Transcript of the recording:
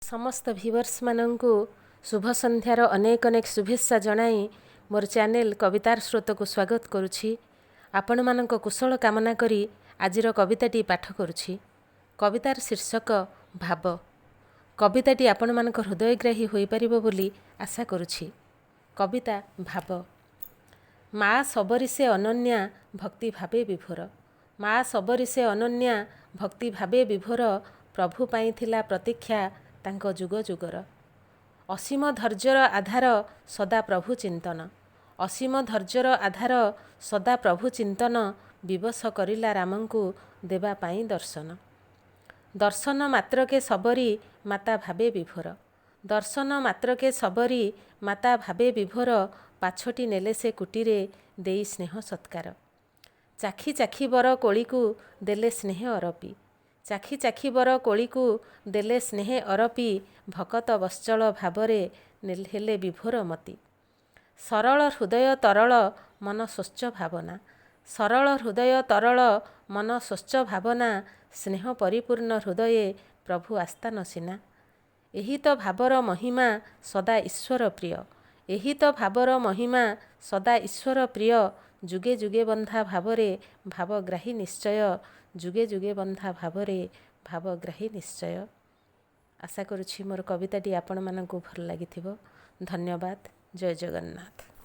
ସମସ୍ତ ଭିଉଅର୍ସମାନଙ୍କୁ ଶୁଭ ସନ୍ଧ୍ୟାର ଅନେକ ଅନେକ ଶୁଭେଚ୍ଛା ଜଣାଇ ମୋର ଚ୍ୟାନେଲ କବିତାର ସ୍ରୋତକୁ ସ୍ୱାଗତ କରୁଛି। ଆପଣମାନଙ୍କ କୁଶଳ କାମନା କରି ଆଜିର କବିତାଟି ପାଠ କରୁଛି। କବିତାର ଶୀର୍ଷକ ଭାବ। କବିତାଟି ଆପଣମାନଙ୍କ ହୃଦୟଗ୍ରାହୀ ହୋଇପାରିବ ବୋଲି ଆଶା କରୁଛି। କବିତା ଭାବ। ମା ଶବରୀ ସେ ଅନନ୍ୟା ଭକ୍ତି ଭାବେ ବିଭୋର। ମା ଶବରୀ ସେ ଅନନ୍ୟା ଭକ୍ତି ଭାବେ ବିଭୋର। ପ୍ରଭୁ ପାଇଁ ଥିଲା ପ୍ରତୀକ୍ଷା ତାଙ୍କ ଯୁଗ ଯୁଗର। ଅସୀମ ଧୈର୍ଯ୍ୟର ଆଧାର ସଦା ପ୍ରଭୁ ଚିନ୍ତନ। ଅସୀମ ଧୈର୍ଯ୍ୟର ଆଧାର ସଦା ପ୍ରଭୁ ଚିନ୍ତନ। ବିବଶ କରିଲା ରାମଙ୍କୁ ଦେବା ପାଇଁ ଦର୍ଶନ। ଦର୍ଶନ ମାତ୍ରକେ ଶବରୀ ମାତା ଭାବେ ବିଭୋର। ଦର୍ଶନ ମାତ୍ରକେ ଶବରୀ ମାତା ଭାବେ ବିଭୋର। ପାଛୋଟି ନେଲେ ସେ କୁଟୀରେ ଦେଇ ସ୍ନେହ ସତ୍କାର। ଚାଖି ଚାଖି ବର କୋଳିକୁ ଦେଲେ ସ୍ନେହ ଅରପି। ଚାଖି ଚାଖି ବର କୋଳିକୁ ଦେଲେ ସ୍ନେହେ ଅରପି। ଭକତ ବତ୍ସଳ ଭାବରେ ହେଲେ ବିଭୋର ମତି। ସରଳ ହୃଦୟ ତରଳ ମନ ସ୍ୱଚ୍ଛ ଭାବନା। ସରଳ ହୃଦୟ ତରଳ ମନ ସ୍ୱଚ୍ଛ ଭାବନା। ସ୍ନେହ ପରିପୂର୍ଣ୍ଣ ହୃଦୟେ ପ୍ରଭୁ ଆସ୍ଥାନ ସିନା। ଏହି ତ ଭାବର ମହିମା ସଦା ଈଶ୍ୱର ପ୍ରିୟ। ଏହି ତ ଭାବର ମହିମା ସଦା ଈଶ୍ୱର ପ୍ରିୟ। ଯୁଗେ ଯୁଗେ ବନ୍ଧା ଭାବରେ ଭାବଗ୍ରାହୀ ନିଶ୍ଚୟ। ଯୁଗେ ଯୁଗେ ବନ୍ଧା ଭାବରେ ଭାବଗ୍ରାହୀ ନିଶ୍ଚୟ। ଆଶା କରୁଛି ମୋର କବିତାଟି ଆପଣମାନଙ୍କୁ ଭଲ ଲାଗିଥିବ। ଧନ୍ୟବାଦ। ଜୟ ଜଗନ୍ନାଥ।